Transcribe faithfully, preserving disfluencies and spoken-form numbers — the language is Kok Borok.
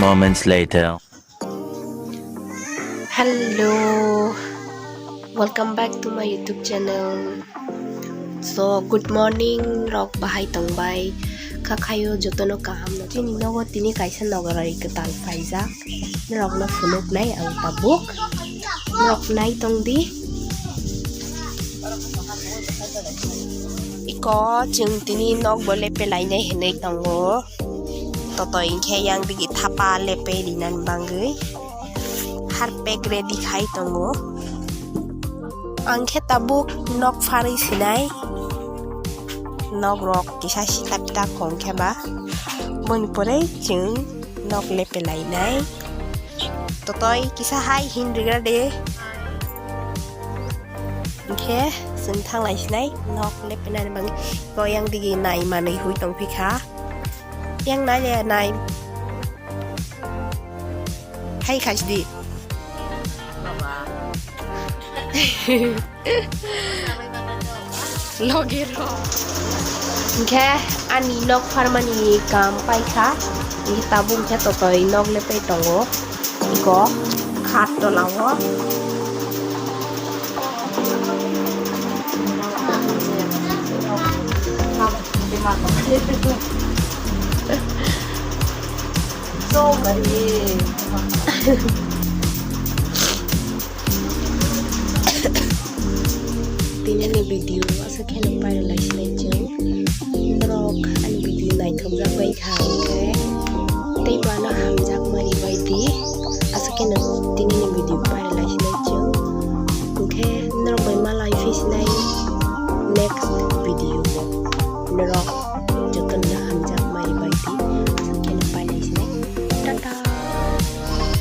Moments later. Hello, welcome back to my YouTube channel. So, good morning, rok bahai tongbai. Kha khayo jotono kaham no. Chini nogo tini kaisa nogorai kwtal paijak. Norokno phunuknai ang tabuk. Norok nai tongdi. Iko chwng tini nok bo lepe lainai hinwi tongo. Totoi hinkhe yang digi thapa lepe rinani bagwi harpek ready khai tongo. Ang khe tabuk nok pharwi sinai. Nok rok kisa sita pita khong khe ba. Boni pore chwng nok lepe lainai. Totoi kisa hai hin rigra de. Hinkhe chwng thanglai sinai nok lepe nani bagwi. Ko yang digi nai manwi hui tong phikha. Yang nai le nai. Hai khasdi. Logi ro. Hinkhe ani nok pharmani kam paikha. Hinkhe tabuk hinkhe totoi nok lepe tongo. Iko khat tola o. Tini ni video aswk kheno pairwlai sinai chwng. Norok ani video naithokjak bai kha hinkhe teibo ano hamjakmani bai di. Aswk kheno